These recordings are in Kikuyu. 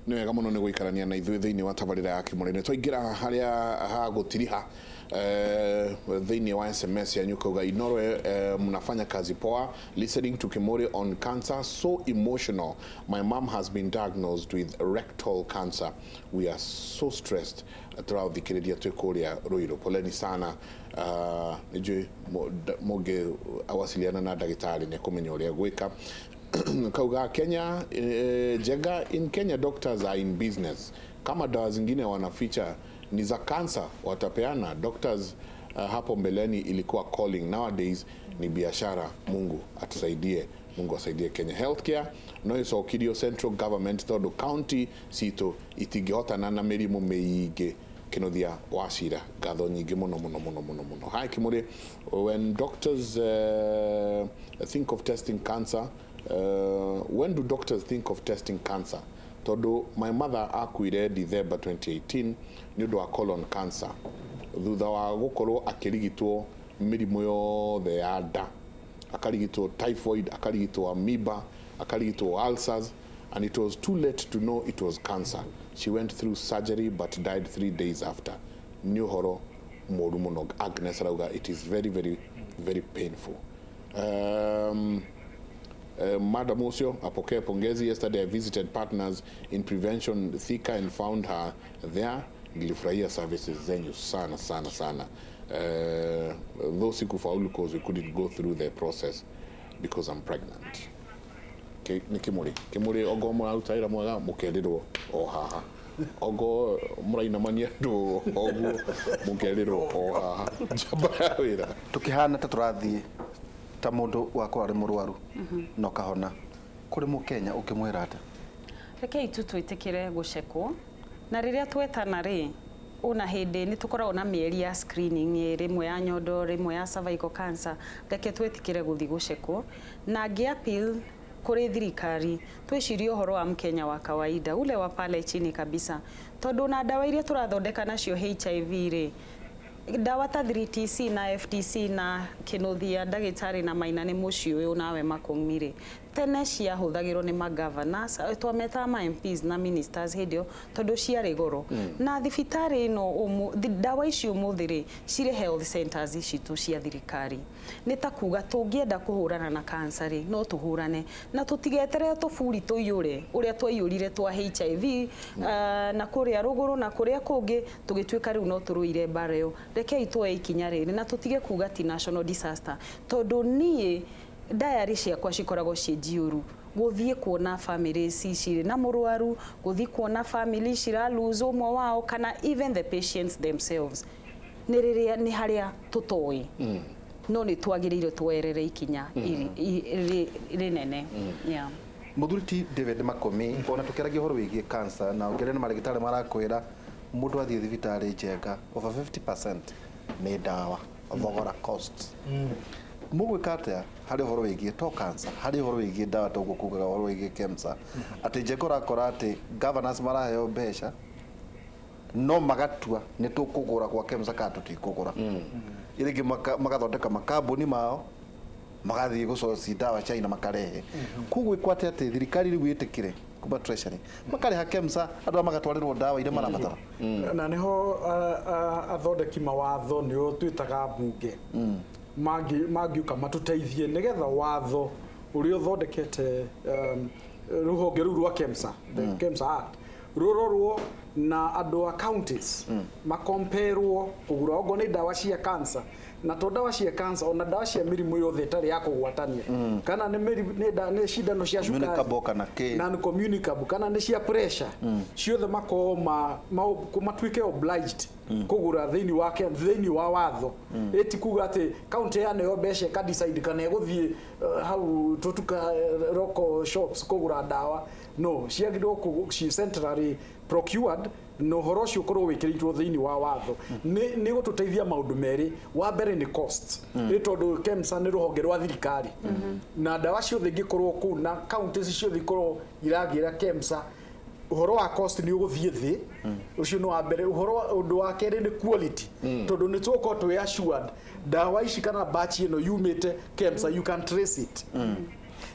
Nĩ wega mũno nĩ gũikarania na ithuĩ thĩinĩ wa tabarĩra ya Kĩmũrĩ. Nĩ twaingĩra harĩa ha gũtiriha thĩinĩ wa SMS yanyu kauga Inoro, mnafanya kazi poa. Listening to Kimori on cancer, so emotional. My mom has been diagnosed with rectal cancer. We are so stressed. Tũrathikĩrĩria twĩ kũrĩa Ruiru. Poleni sana. Nĩnjũĩ mũngĩ awasiliana na ndagĩtarĩ nĩ kũmenya ũrĩa gwĩka. Kauga Kenya, Njenga, in Kenya doctors are in business. Kama dawa zingine wanaficha ni za cancer watapeana. Doctors hapo mbeleni ilikuwa calling, nowadays ni biashara. Mungu atusaidie, Mungu asaidie Kenya. Healthcare no icokirio central government tondu county citũ itingĩhotana na mĩrimũ mĩingĩ. Kĩnuthia Wacira, ngatho nyingĩ mũno mũno mũno mũno mũno. Hi Kimuri, when doctors think of testing cancer, when do doctors think of testing cancer? Tondu my mother akuire December 2018 nĩ ũndũ wa colon cancer thutha wa gũkorwo akĩrigitwo mĩrimũ yothe ya nda, akarigitwo typhoid, akarigitwo amoeba, akarigitwo ulcers, and it was too late to know it was cancer. She went through surgery but died 3 days after. Nĩ ũhoro mũru mũno. Agnes arauga it is very, very, very painful. Madam ucio apokee pongezi. Yesterday I visited Partners in Prevention Thika and found her there. Nilifurahia services zenyu sana sana sana, though sikufaulu 'cause we couldn't go through the process because I'm pregnant. Nĩ Kimuri. Kimuri, ongo mũraruta wĩra mwega, mũkerĩrwo o haha. Ongo mũrainamania andũ oguo, mũkerĩrwo o haha. Njamba ya wĩra. Tukihana ta tũrathiĩ ta mũndũ wakorwo arĩ mũrwaru na ũkahona, kũrĩ mũkenya ũngĩmwĩra atĩa? Rekei tu twĩtĩkĩre gũcekwo na rĩrĩa twetana rĩ, ona hĩndĩ nĩ tũkoragwo na mĩeri ya screening, rĩmwe ya nyondo, rĩmwe ya cervical cancer. Reke twĩtĩkĩre gũthiĩ gũcekwo na ngĩ appeal kũrĩ thirikari twĩcirie ũhoro wa mkenya wa kawaida, ule wa pale chini kabisa, tondũ na ndawa iria tũrathondeka nacio HIV rĩ, ndawa ta 3TC na FTC na Kĩnuthia ndagĩtarĩ na Maina nĩ mũciĩ ũyũ nawe Makũng'mi rĩ, tene ciahũthagĩrwo nĩ magovernors, twametaga ma MPs na ministers hĩndĩ ĩyo tondũ ciarĩ goro. Na thibitarĩ ĩno ndawa ici ũmũthĩ rĩ cirĩ health centers ici tu cia thirikari. Nĩ ta kuga tũngĩenda kũhũrana na cancer rĩ, no tũhũrane na tũtigeterere tũburi tũiyũre ũrĩa twaiyũrire twa HIV na kũrĩa rũgũrũ na kũrĩa kũngĩ tũgĩtuĩka rĩu no tũrũire mbara ĩyo. Rekei tuoe ikinya rĩrĩ na tũtige kuga ti national disaster, tondũ niĩ diary ciakwa cikoragwo ciĩ njiyũru gũthiĩ kuona family ici cirĩ na mũrwaru, gũthiĩ kuona family cira lose ũmwe wao kana even the patients themselves. Nĩ rĩrĩa nĩ harĩa tũtoĩ, no nĩ twagĩrĩire tuoerere ikinya rĩnene, yeah. Mũthuri ti David Makomi, ona tũkĩaragia ũhoro wĩgiĩ cancer na ũngĩrĩa nĩ marĩgĩtarĩ marakwĩra mũndũ athiĩ thibitarĩ Njenga, over 50% nĩ ndawa, thogora, cost. Mũgwĩka atĩa harĩ ũhoro wĩgiĩ to cancer, harĩ ũhoro wĩgiĩ ndawa, toguo kugaga ũhoro wĩgiĩ KEMSA atĩ Njenga ũrakora atĩ governors maraheo mbeca no magatua nĩ tũkũgũra kwa KEMSA kana tũtikũgũra? Rĩngĩ magathondeka makambuni mao, magathiĩ gũcoci ndawa China makarehe. Koguo ĩkwo atĩ thirikari rĩu ĩtĩkĩre kuma treasury makarĩha KEMSA, andũ aya magatwarĩrwo ndawa iria marabatara. Na niho athondeki mawatho nĩo twĩtaga mbunge mangĩũka matũteithie nĩgetha watho ũrĩa ũthondekete rũhonge rũu rwa KEMSA, the KEMSA Act, rũrorwo na andũ a counties makomperwo kũgũra okorwo nĩ ndawa cia cancer, na to ndawa cia cancer, ona ndawa cia mĩrimũ yothe ĩtarĩ ya kũgwatania, kana nĩ nĩ cindano cia cukari. Communicable kana kĩ. Non communicable, kana nĩ cia pressure, ciothe makorwo matuĩke obliged kũgũra thĩinĩ wa thĩinĩ wa watho. Ĩti kuga atĩ county yaneo mbeca ĩka decide kana ĩgũthiĩ hau tũtuka local shops kũgũra ndawa. No ciagĩrĩirwo ci centrally procured na ũhoro ũcio ũkorwo wĩkĩrĩtwo thĩinĩ wa watho. Nĩ gũtũteithia maũndũ merĩ. Wa mbere nĩ cost, nĩ tondũ KEMSA nĩ rũhonge rwa thirikari na ndawa ciothe ingĩkorwo kũu na counties ciothe ikorwo iragĩra KEMSA, ũhoro wa cost nĩ ũgũthiĩ thĩ. Ũcio nĩ wa mbere. Ũhoro ũndũ wa kerĩ nĩ quality, tondũ nĩ tũgũkorwo twĩ assured ndawa ici kana batch ĩno yumĩte KEMSA, you can trace it.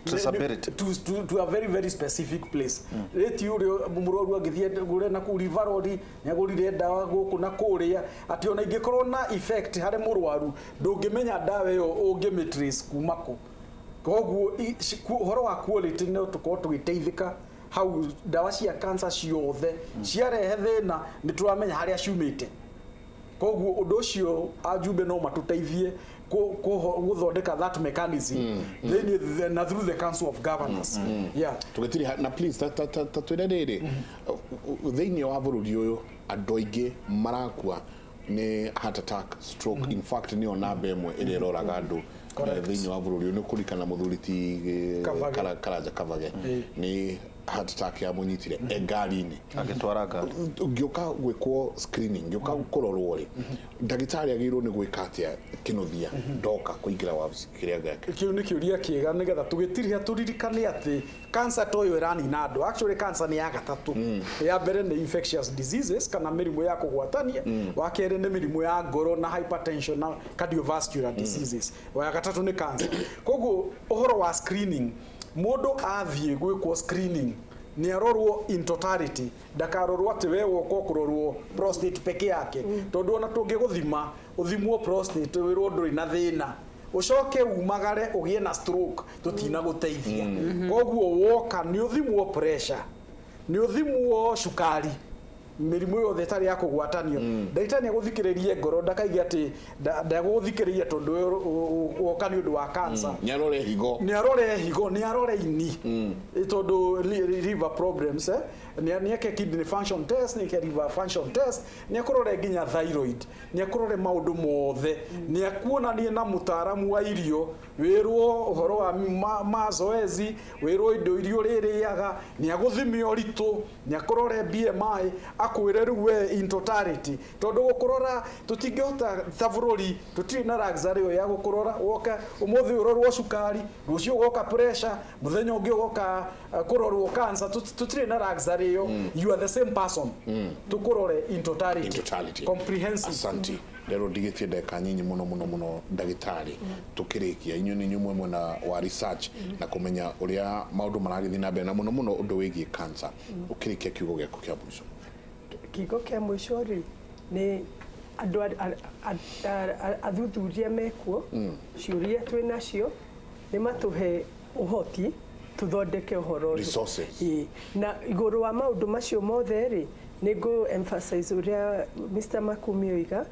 Traceability. To a very very specific place. Rĩti ũrĩa mũrwaru angĩthiĩ gũre na kũu River Road, nĩ agũrire ndawa gũkũ na kũrĩa, atĩ ona ingĩkorwo na effect harĩ mũrwaru, ndũngĩmenya ndawa ĩyo ũngĩmĩ trace kuma kũ. Koguo ũhoro wa quality no tũkorwo tũgĩteithĩka hau. Ndawa cia cancer ciothe ciarehe thĩna, nĩ tũramenya harĩa ciumĩte. Koguo ũndũ ũcio ajumbe no matũteithie gũthondeka that mechanism thĩinĩ na through the Council of Governors, yeah. Tũgĩtiri na please ta twĩre rĩrĩ, thĩinĩ wa bũrũri ũyũ andũ aingĩ marakua nĩ heart attack, stroke. In fact, nĩyo namba ĩmwe ĩrĩa ĩroraga andũ thĩinĩ wa bũrũri ũyũ. Nĩ kũrikana mũthuri ti Kavage. Karanja Kavage, nĩ heart attack yamũnyitire e ngari-inĩ agĩtwara ngari. Ngĩũka gwĩkwo screening, ngĩũka kũrorwo rĩ, ndagĩtarĩ agĩrĩirwo nĩ gwĩka atĩa kĩnũthia ndoka kũingĩra wabici kĩrĩa gĩake? Kĩu nĩ kĩũria kĩega, nĩgetha tũgĩtiriha tũririkane atĩ cancer to ĩyo ĩranina andũ. Actually, cancer nĩ ya gatatũ. Ya mbere nĩ infectious diseases kana mĩrimũ ya kũgwatania, wa kerĩ nĩ mĩrimũ ya ngoro na hypertension na cardiovascular diseases, wa gatatũ nĩ cancer. Koguo ũhoro wa screening, mũndũ athiĩ gwĩkwo screening nĩ arorwo in totality, ndakarorwo atĩ we woka kũrorwo prostate peke yake, tondũ ona tũngĩgũthima ũthimwo prostate wĩrwo ndũrĩ na thĩna, ũcoke umagare ũgĩe na stroke, tũtina gũteithia. Koguo woka nĩ ũthimwo pressure, nĩ ũthimwo cukari, mĩrimũ yothe ĩtarĩ ya kũgwatanio. Ndagĩtarĩ nĩ agũthikĩrĩrie ngoro, ndakaige atĩ ndagũthikĩrĩria tondũ we woka nĩ ũndũ wa cancer. Nĩ arore higo. Nĩ arore higo, nĩ arore ini, tondũ liver problems, nĩ eke kidney function test, nĩ eke liver function test, nĩ akũrore nginya thyroid, nĩ akũrore maũndũ mothe, nĩ akuonanie na mũtaaramu wa irio, wĩrwo ũhoro wa mazoezi, wĩrwo indo iria ũrĩrĩaga, nĩ agũthime ũritũ, nĩ akũrore BMI, akwĩre rĩu we in totality, tondũ gũkũrora tũtingĩhota ta bũrũri, tũtirĩ na luxury ĩyo ya gũkũrora woka ũmũthĩ ũrorwo cukari, rũciũ ũgoka pressure, mũthenya ũngĩ ũgoka kũrorwo cancer. Tũtirĩ na luxury ĩyo. You are the same person, tũkũrore in totality, In totality. Comprehensive. Asanti. Rero ndigĩtie ndagĩka nyinyi mũno mũno mũno, ndagĩtarĩ, tũkĩrĩkia, inyuĩ nĩ inyuĩ mwena wa research na kũmenya ũrĩa maũndũ maragĩthiĩ na mbere, na mũno mũno ũndũ wĩgiĩ cancer. Ũkĩrĩkia, kiugo gĩaku kĩa mũico. Kiugo kĩa mũico rĩ, nĩ andũ athuthuria mekuo, ciũria twĩ nacio nĩ matũhe ũhoti tũthondeke ũhoro ũyũ. Resources. Ĩĩ. Na igũrũ wa maũndũ macio mothe rĩ, nĩ ngũ emphasize ũrĩa Mr. Makumi oiga,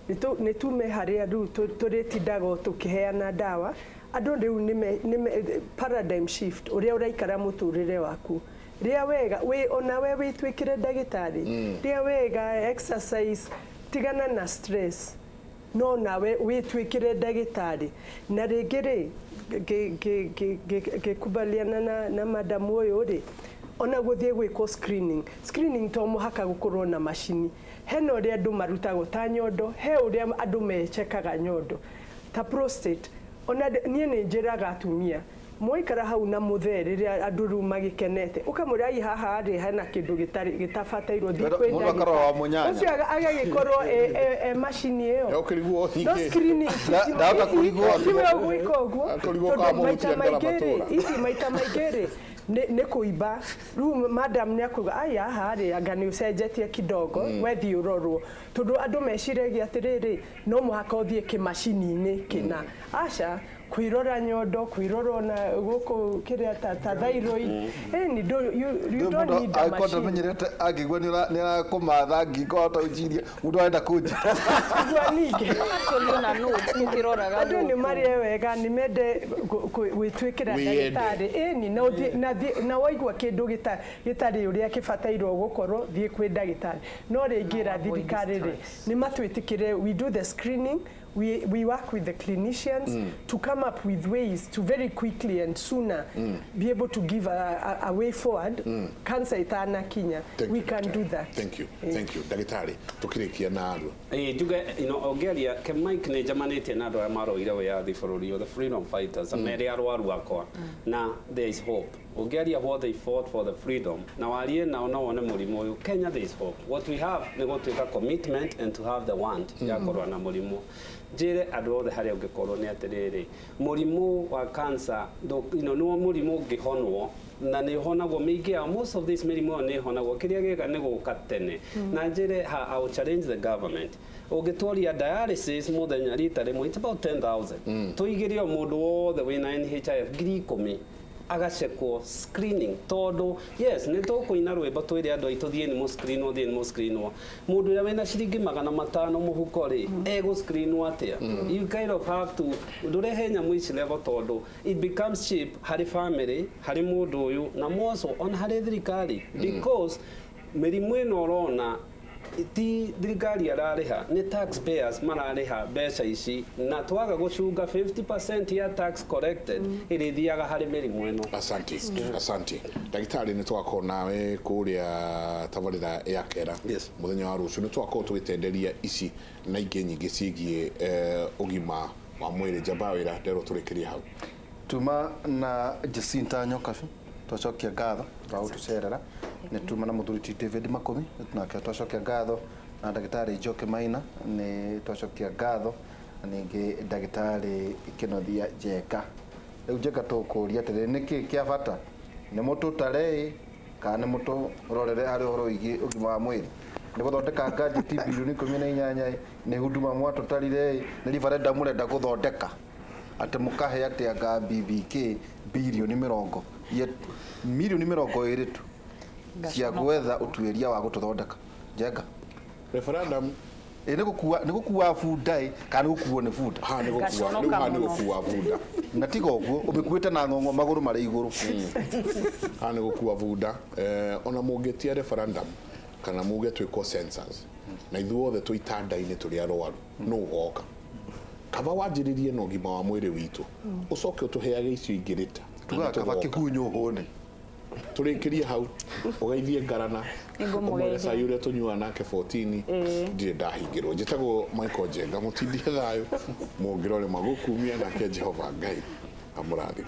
nĩ tume harĩa rĩu tũrĩtindaga o tũkĩheana ndawa. Andũ rĩu nĩme paradigm shift, ũrĩa ũraikara mũtũrĩre waku, rĩa wega, wĩ onawe wĩtuĩkĩre ndagĩtarĩ, rĩa wega, exercise, tigana na stress, no nawe wĩtuĩkĩre ndagĩtarĩ. Na rĩngĩ rĩ, ngĩkubaliana na madamu ũyũ rĩ, ona gũthiĩ gwĩkwo screening to mũhaka gũkorwo na macini. Hena ũrĩa andũ marutagwo ta nyondo, he ũrĩa andũ mecekaga nyondo ta prostate. Ona niĩ nĩ njĩraga atumia mwaikara hau na mũthee, rĩrĩa andũ rĩu magĩkenete, ũkamwĩra, "Ai, haha rĩ hena kĩndũ gĩtarĩ gĩtabatairwo, thiĩ kwĩ Mũndũ akarora wa ndagĩtarĩ." mũnyanya. Ũcio agagĩkorwo e macini ĩyo. Ũkĩrigwo. No screening. Ndahota kũrigwo. Tiwe ũgwĩka ũguo. Akũrigwo Tondũ kana maita mũhutia maingĩ rĩ, ngara. ici maita maingĩ rĩ, nĩ kũimba. Rĩu madam nĩ akuga, "Aya, haha rĩ anga nĩ ũcenjetie kidogo, wethiĩ ũrorwo," tondũ andũ meciragia atĩrĩrĩ, no mũhaka ũthiĩ kĩmacini-inĩ kĩna. Aca, kwĩrora nyondo, kwĩrora ona gũkũ kĩrĩa ta thyroid, ĩni you don't need a Angĩkorwo machine. ndamenyerete, angĩigua nĩ arakũmatha ngingo, hota gwĩciria mũndũ arenda kũnjita. Igua ningĩ Actually, ona notes tũkĩroraga andũ nĩ gũkũ. marĩe wega, nĩ mende gwĩtuĩkĩra Wĩyende. ndagĩtarĩ, ĩni na ũthiĩ na waigua kĩndũ gĩtarĩ ũrĩa kĩbatairwo gũkorwo, thiĩ kwĩ ndagĩtarĩ. No rĩngĩ ra Avoid thirikari rĩ, stress. nĩ matwĩtĩkĩre we do the screening, we work with the clinicians to come up with ways to very quickly and sooner be able to give a way forward cancer itanakinya. Thank We you, can ndagĩtarĩ. do that. Thank you. Thank you, ndagĩtarĩ. Tũkĩrĩkia na arua. Ĩĩ, njuge ũngĩaria ke Mike, nĩ njamanĩtie na andũ arĩa maroire wĩyathi bũrũri ũyũ, the freedom fighters, merĩ arwaru akwa, na there is hope. Ũngĩaria what they fought for the freedom na warie nao no wone mũrimũ ũyũ. Kenya, there is hope. What we have nĩ gũtuĩka commitment and to have the want ya kũrũa na mũrimũ. Njĩre andũ othe harĩa ũngĩkorwo nĩ atĩrĩrĩ, mũrimũ wa cancer nĩwo mũrimũ ũngĩhonwo na nĩ ũhonagwo mĩingĩ yao. Most of these mĩrimũ ĩyo nĩ ĩhonagwo, kĩrĩa gĩka nĩ gũka tene. Na njĩre ha, I will challenge the government, ũngĩtwaria dialysis mũthenya rita rĩmwe, it's about 10,000. Tũigĩre o mũndũ wothe wĩna NHIF 10,000 agacekwo screening, tondũ yes, nĩ tũkũina rwĩmbo twĩre andũ aitũ thiĩ nĩ mũscreenwo, thiĩ nĩ mũscreenwo. Mũndũ ũrĩa wĩna ciringi 500 mũhuko rĩ, egũscreenwo atĩa? You kind of have to ndũrehe nyamũ ici level, tondũ it becomes cheap harĩ family, harĩ mũndũ ũyũ, na more so ona harĩ thirikari, because mĩrimũ ĩno ũrona ti thirikari ararĩha, nĩ taxpayers mararĩha mbeca ici, na twaga gũcunga 50% ya tax collected ĩrĩthiaga harĩ mĩrimũ ĩno. Asante, asante ndagĩtarĩ. Nĩ twakorwo nawe kũrĩa tabarĩra ya kera. Yes. Mũthenya wa rũciũ nĩ twakorwo tũgĩtenderia ici na ingĩ nyingĩ ciĩgiĩ ũgima wa mwĩrĩ. Njamba wĩra nderwo tũrĩkĩrie hau. Tuma na Jacinta Nyokabi, twacokia ngatho twa gũtũcerera. Nĩ tuma na mũthuri ti David Makumi, nake twacokia ngatho, na ndagĩtarĩ Njoki Maina, nĩ twacokia ngatho, na ningĩ ndagĩtarĩ Kĩnothia Njenga. Rĩu Njenga, tũkũria atĩrĩrĩ, nĩkĩ kĩa bata, nĩ mũtũtare kana nĩ mũtũrorere harĩ ũhoro wĩgiĩ ũgima wa mwĩrĩ? Nĩ gũthondeka ngajeti bilioni 18, nĩ huduma mwatũtarire, nĩ referendum mũrenda gũthondeka atĩ mũkahe atĩ anga BBK bilioni mĩrongo milioni 20 tu cia gwetha ũtuĩria wa gũtũthondeka, Njenga? Referendum. Ĩ nĩ gũkua bunda ĩ kana nĩ gũkuo nĩ bunda? Ha nĩ gũkua Ngaconoka rĩu, ha nĩ mũno. gũkua bunda. Na tiga ũguo ũmĩkuĩte na ng'ong'o magũrũ marĩ igũrũ. Ha nĩ gũkua bunda. Ona mũngĩtia referendum kana muge twĩkwo census na ithuothe twĩ itanda-inĩ tũrĩ arwaru, nũ ũgoka? Kaba wanjĩrĩrie na ũgima wa mwĩrĩ witũ, ũcoke ũtũheage icio ingĩ rĩta. Tugaga kaba kĩhunyũ hũne. Tũrĩkĩrie hau. Ũgeithie ngarana. Nĩngũmũgeithia. Ũmwĩre cai ũrĩa tũnyuaga nake 14 ndirĩ ndahingĩrwo. Njĩtagwo Michael Njenga. Mũtindie thayũ, mũngĩrore magũkumia, nake Jehova Ngai amũrathime.